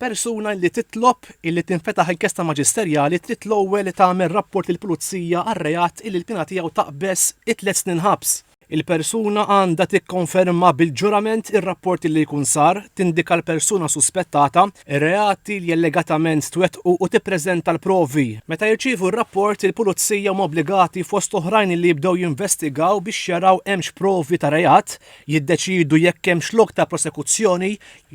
Persuna li titlob illi tinfetaħ inkjesta maġisterjali trid l-ewwel tagħmel rapport lill-Pulizija għar-reat illi l-piena tiegħu taqbeż it-tliet snin ħabs. Il-persuna għandha tikkonferma bil-ġurament ir-rapport li jkun sar, tindika l-persuna suspettata, ir-reati li allegatament twettqu u tippreżenta l-provi. Meta jirċievu r-rapport, il-Pulizija huma obbligati fost oħrajn li jibdew jinvestigaw biex jaraw hemmx provi ta' reat, jiddeċiedu jekk hemmx lok ta' prosekuzzjoni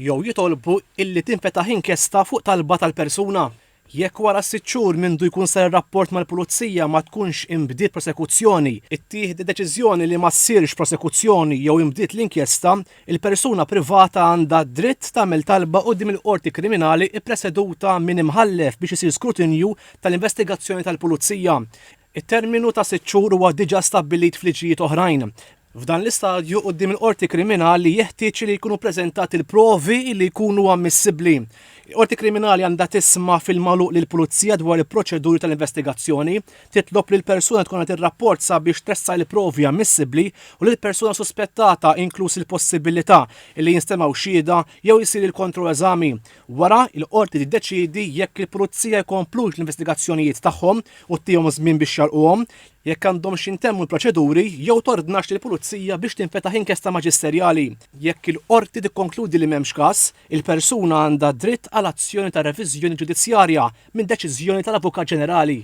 jew jitolbu illi tinfetaħ inkjesta fuq talba tal-persuna. Jekk wara sitt xhur mindu jkun sar ir-rapport mal-pulizija ma tkunx inbdiet prosekuzzjoni, ittieħdet deċiżjoni li ma ssirx prosekuzzjoni jew inbdiet l-inkjesta, il-persuna privata għandha d-dritt tagħmel talba quddiem il-qorti kriminali ppreseduta minn imħallef biex isir skrutinju tal-investigazzjoni tal-pulizija. It-terminu ta' sitt xhur huwa diġà stabbilit f'liġijiet oħrajn. F'dan l-istadju quddiem il-qorti kriminali jeħtieġ li jkunu ppreżentati l-provi li jkunu ammissibbli. Il-qorti kriminali għandha tisma' fil-magħluq lill-pulizija dwar il-proċeduri tal-investigazzjoni, titlob lill-persuna tkun għamlet ir-rapport sabiex tressaq il-provi ammissibbli u lill-persuna suspettata inkluż il-possibilità li jinstemgħu xhieda jew isir il-kontroeżami. Wara, il-qorti tiddeċiedi jekk il-pulizija jkomplux l-investigazzjonijiet tagħhom u ttihom żmien biex jagħlquhom, jekk għandhomx jintemmu l-proċeduri jew tordnax lill-pulizija biex tinfetaħ inkjesta maġisterjali. Jekk il-qorti tikkonkludi li m'hemmx każ, il-persuna għandha dritt għal azzjoni ta' reviżjoni ġudizzjarja minn deċiżjoni tal-Avukat Ġenerali.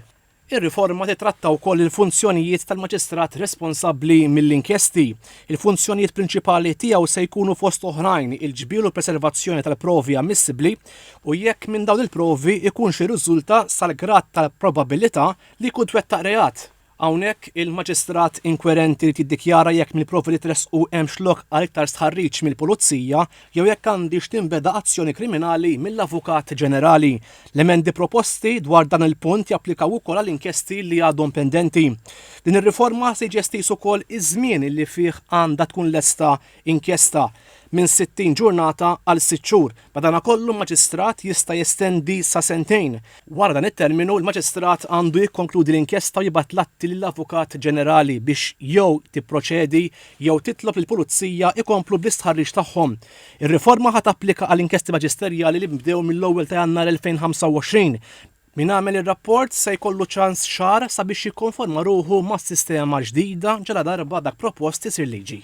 Ir-riforma titratta wkoll il-funzjonijiet tal-maġistrat responsabbli mill-inkjesti. Il-funzjonijiet prinċipali tiegħu se jkunu fost oħrajn il-ġbir u l-preservazzjoni tal-provi ammissibbli u jekk minn dawn il-provi jkunx irriżulta sal-grad tal-probabilità li jkun twettaq reat. Hawnhekk, il-maġistrat inkwerent irid jiddikjara jekk mill-provi li tressqu hemmx lok għal iktar stħarriġ mill-pulizija jew jekk għandhiex tinbeda azzjoni kriminali mill-Avukat Ġenerali. L-emendi proposti dwar dan il-punt japplikaw ukoll għal inkjesti li għadhom pendenti. Din ir-riforma se jiġi estiż ukoll iż-żmien li fih għandha tkun lesta inkjesta, minn 60 ġurnata għal sitt xhur. Madankollu maġistrat jista' jestendi sa sentejn. Wara dan it-terminu, il-maġistrat għandu jikkonkludi l-inkjesta u jibgħat l-atti lill-Avukat Ġenerali biex jew tipproċedi jew titlob lill-pulizija jkomplu bl-istħarriġ tagħhom. Ir-riforma ħa tapplika għal inkjesti maġisterjali li nbdew mill-ewwel ta' Jannar 2025. Min għamel ir-rapport se jkollu ċans xahar sabiex jikkonforma ruħu mas-sistema ġdida ġaladarba dak propost isir liġi.